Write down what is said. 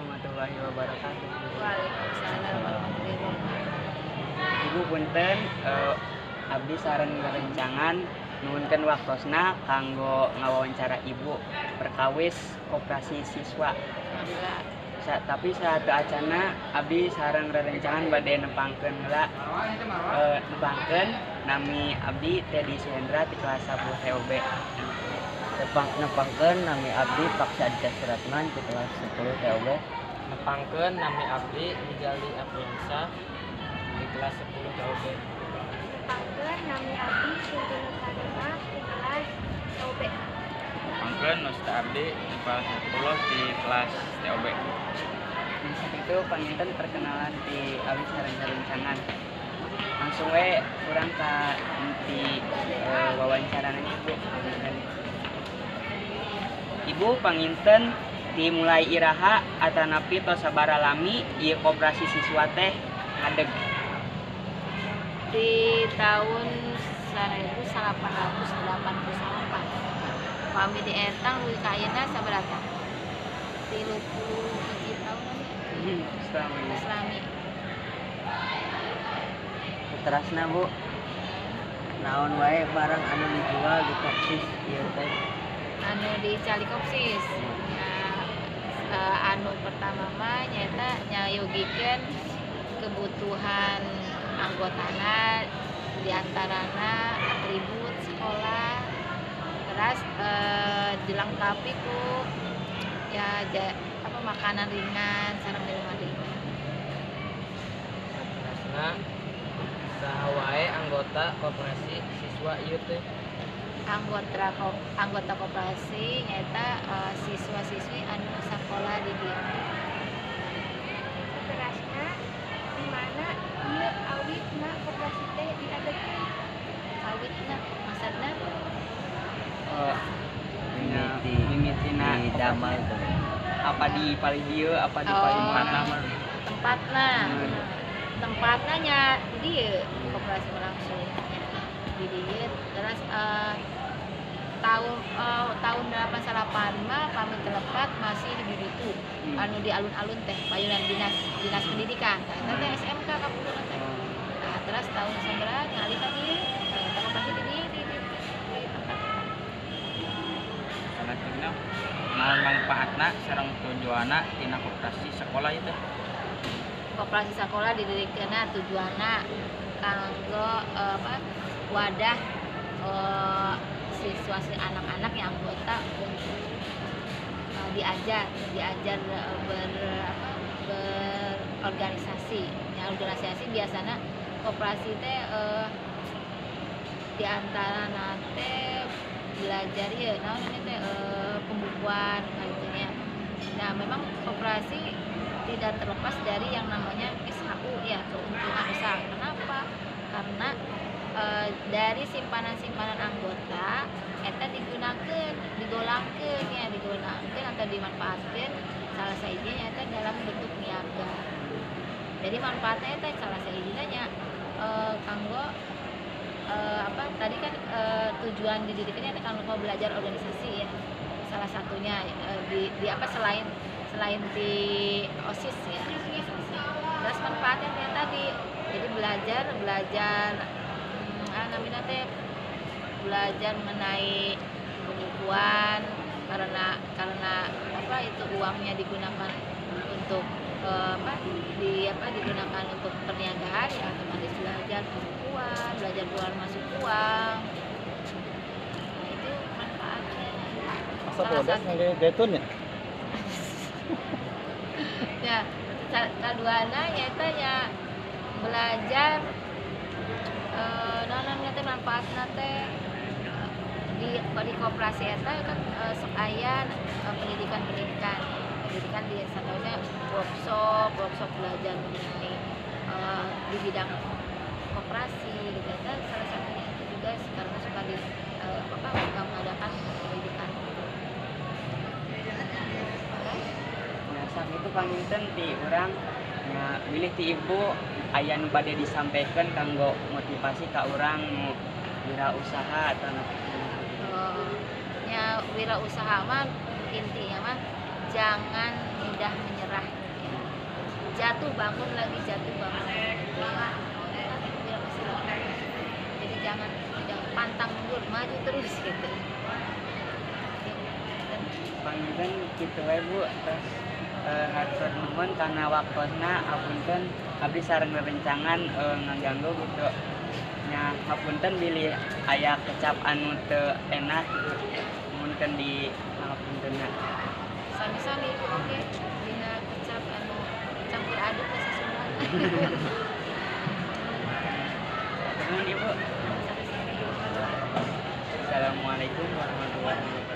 Warahmatullahi wabarakatuh. Waalaikumsalam warahmatullahi wabarakatuh. Ibu, punten, abdi sareng rerencangan nuhunkeun waktosna kanggo ngawawancara Ibu perkawis koperasi siswa. Mangga. Tapi sateuacanna, abdi sareng rerencangan bade nepangkeun heula, nepangkeun nami abdi Teddy Suhendra di kelas 10 TOB. Nepangkeun, nami abdi Paksa Aditya Suratman di kelas 10 TOB. Nepangkeun, nami abdi Rijali Apriansyah di kelas 10 TOB. Nepangkeun, nami abdi Sinti Nukarima di kelas TOB. Nepangkeun, wasta abdi di kelas 10 di kelas TOB. Nah, sakitu panginten perkenalan di abdi sareng rerencangan. Langsung we urang ka inti wawancarana, Ibu. Panginten. Ibu, panginten dimulai iraha atanapi tos sabaraha lami ieu koperasi siswa teh ngadeg? Di tahun 1888. Pami dietang dugi ka ayeuna sabaraha? 31 tahun ya. Selama ini. Islami. Terasna, Bu, naon wae barang anu dijual di Kopsis ieu teh? Anu di Cali Kopsis ya, anu pertama mah nyaeta nyayogikeun kebutuhan anggotana, diantarana atribut sekolah, terus dilengkapi ku ya apa, makanan ringan sareng minuman ringan. Saterasna, saha wae anggota koperasi siswa ieu teh? Anggota koperasi nyaeta siswa-siswi anu sakola di dieu. Saterasna, di mana ieu awitna koperasi teh diadegkeun? Awitna maksudna? Nya, Mimiti. Mimitina. Di damel tuh. Apa di paling dieu, apa di Oh. paling mana? Tempatna? Tempatna nya di dieu koperasi langsung di dieu. Terus tahun 88 mah pami teu lepat masih di ditu, anu di alun-alun teh, payunan dinas dinas pendidikan. Nah, eta teh SMK kapungkurna teh. Nah, terus tahun sabaraha ngalih ka dieu. Nah, eta koperasi di dieu, di tempat eta. Salajengna, naon manfaatna sareng tujuanna tina koperasi sekolah ieu teh? Koperasi sekolah didirikanna tujuanna kanggo apa, wadah siswa, si anak-anak yang anggota untuk diajar diajar ber apa, berorganisasi ya. Organisasi biasanya koperasi teh di antara nate belajar ya, naon ini teh, pembukuan kayak nya. Nah, memang koperasi tidak terlepas dari yang namanya SHU ya, keuntungan usaha. Kenapa? Karena dari simpanan-simpanan anggota eta digunakan, digolangkeun ya, digunakan atau dimanfaatkan salah sahijina eta dalam bentuk niaga. Jadi manfaatnya eta salah sahijina nya kanggo apa tadi kan, tujuan didirikannya eta kanggo belajar organisasi ya, salah satunya di apa, selain selain di OSIS ya, organisasi. Terus manfaatnya yang tadi, jadi belajar belajar namanya teh belajar mengenai pembukuan, karena apa, itu uangnya digunakan untuk apa, di apa, digunakan untuk perniagaan ya, otomatis belajar pembukuan, belajar keluar masuk uang. Nah, itu manfaatnya. Asa Salah bodas satu. Ngangge zaitun ya? Ya, kaduana nyaeta nya belajar naon namanya teh, manfaatna teh di koperasi eta kan sok aya pendidikan-pendidikan pendidikan di satunya workshop workshop belajar mengenai di bidang koperasi gitu. Eta salah satunya itu juga karena suka di apa, suka mengadakan pendidikan gitu. Nah, sakitu panginten ti urang nya. Bilih ti Ibu aya nu bade disampaikan kanggo motivasi ka urang nu wirausaha atau nu Nya, wirausaha mah intinya mah jangan mudah menyerah. Jatuh bangun lagi, jatuh bangun lagi. Ya, masih lama. Jadi jangan jangan pantang mundur, maju terus gitu. Panginten kitu we, Bu. Terus hatur nuhun kana waktosna. Apunten abdi sareng rerencangan ngaganggu gitu nya. Hapunten bilih aya kecap anu teu enak gitu, punten di hapuntenna. Sami-sami, Ibu. Oke, dina kecap anu campur aduk bahasa Sunda. Nuhun, Ibu. Sami-sami. Assalamualaikum warahmatullahi wabarakatuh.